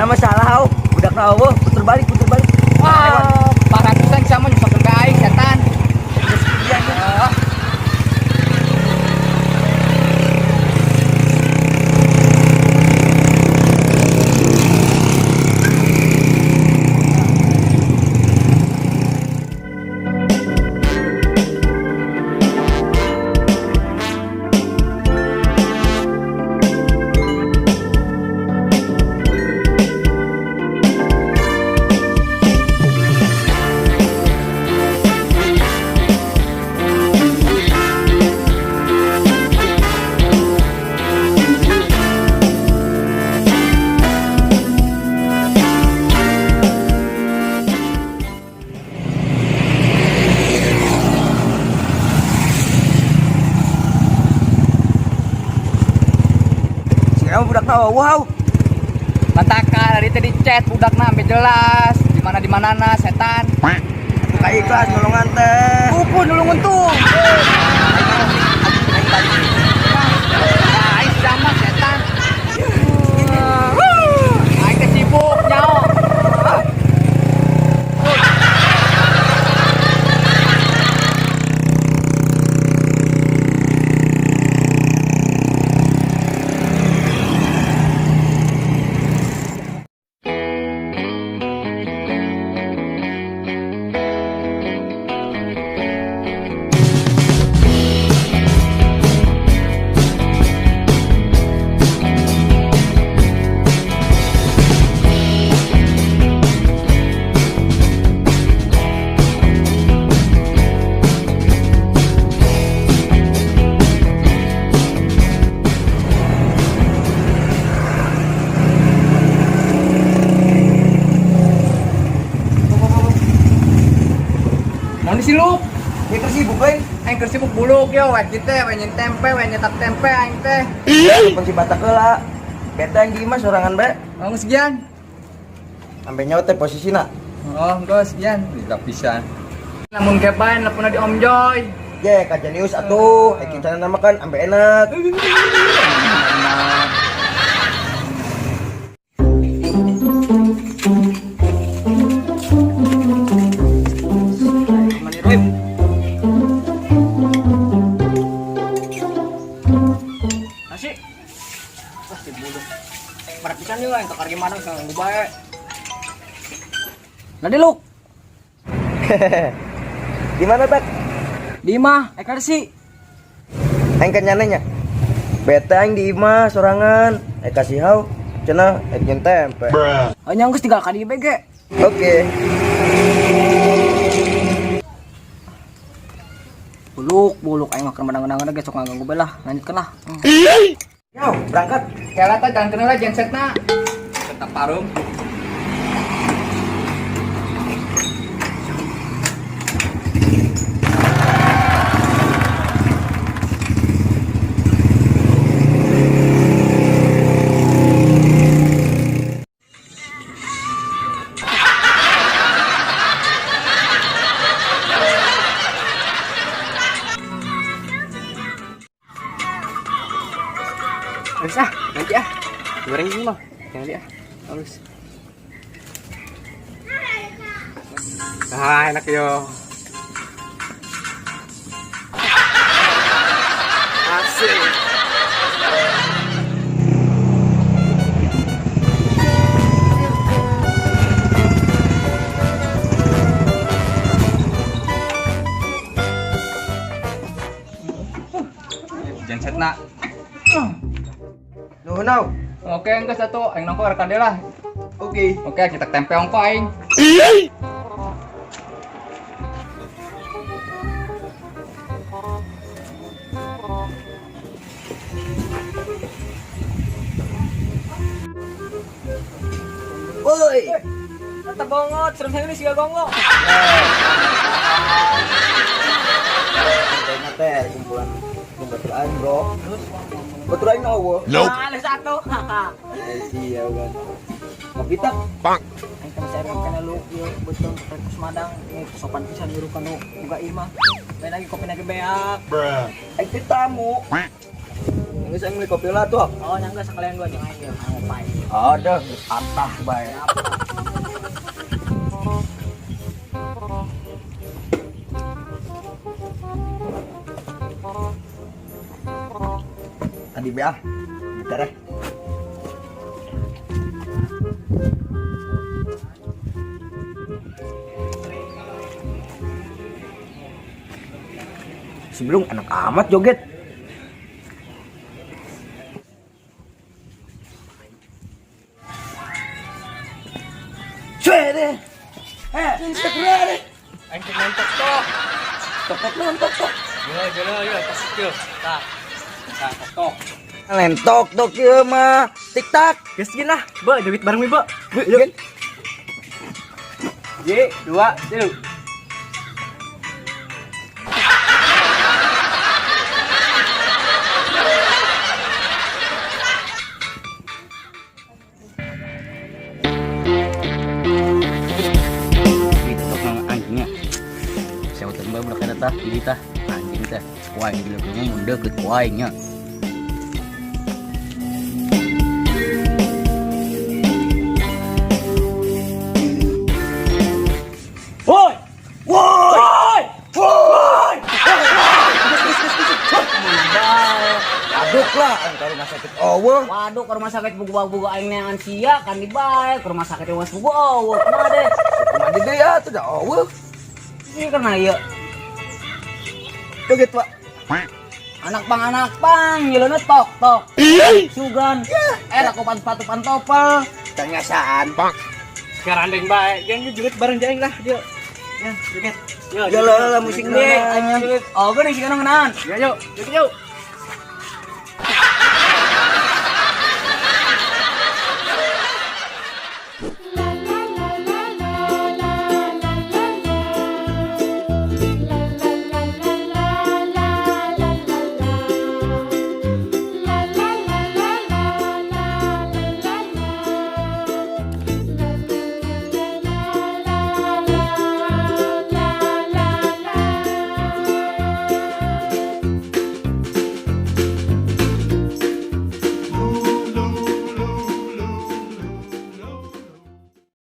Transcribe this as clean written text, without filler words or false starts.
Kira masalah hau, budakna eueuh, puter balik, puter balik. Wah, parah pisan sama nyusahkeun ka aing setan. Ah. Sia budakna eueuh hau. Mataka dari tadi chat budakna sampai jelas di mana di manana setan. Buka ikhlas nolongan teh. Kupu nulung untung. Aing sama setan. Aing teh sibuk nyao. Mau disiluk. Ini keur sibuk lain. Aing keur sibuk buluk yo, we kita we nyen tempe, we nyetak tempe aing teh. Pun si batak heula. Beta yang di imah sorangan bae. Oh, geus sekian. Sampai nyawa teh posisina. Oh, geus sekian. Lila pisan. Namun kebaen lepuna di Om Joy. Ye, ka Jenius atuh, eh kincana nama kan ambe enak. Enak. Nasi. Wah, si buluk. Pada pisan yeuh aing kakar gimana ganggu bae. Nadi luk. Di mana tak? Di imah, eh karsi. Aing kan nyanenya. Beta aing di imah sorangan. Eh kasih hau, cenah eh nyen tempe. Oh, nya geus tinggal ka dieu ge. Oke. Buluk, buluk aing mah keur menang-menang ge sok ngaganggu bae lah. Lanjutkeun lah. Yo, berangkat. Kela teh jalan heula gensetna. Tetap parung. Terus ah, nanti ah. Goreng ini mah. Jangan ah. Halus. Ah, enak yo. Asik. Gensetna. Nuhun hau. Oke, enggak satu. Aing nongko rekan dia lah. Oke. Oke, kita tempe ongko aing. Woi. Tetep bongot, serem saya ini siga gongo. Kayaknya teh kumpulan batur aing, Bro. Terus batur aing eueuh. Nope. Ah, satu. Eh sia kan. Kopi tak? Aing teh masih kana lu ieu betul ke Sumedang, ieu sopan pisan nyuruh kanu boga imah. Lain lagi kopi lagi beak. Aing teh tamu. Geus aing meuli kopi lah tuh. Oh, nyangga sekalian gua jeung aing ieu ngopai. Ada geus atah bae. Tadi be ah. Bentar eh. Sebelum enak amat joget. Cuy deh. Eh, deh. Aing teh nontok tok. Tok tok tok. Yo, yo, yo, tok yo. Tah. Tah, tok tok. Lentok tok ieu mah. Tik tak. Geus gini lah, be joget bareng we, be. Be, gen. J, 2, 3. Gitu tok nang anjingnya. Saya udah mbak budak eta tah, jadi tah anjing teh. Ku aing gila mun deukeut ku aing nya. Woi! Woi! Woi! Aduk lah aing ka rumah sakit eueuh. Waduh, ke rumah sakit bugu-bugu aing neangan sia kan di bae, ke rumah sakit was bugu eueuh. Kumaha deh? Kumaha di deui atuh da eueuh. Ini karena ieu Joget, Pak. anak pang nyeuleuneun tok tok. Sugan. Eh lakopan sepatu pantopel. Tengasaan. Sekarang bae, geng joget bareng jeung aing lah, yuk. Ya, joget. Yo, Ya lah lah musik Nih, aing joget. Oh, geuning sih ngeunaan. Ya, yuk, joget yuk.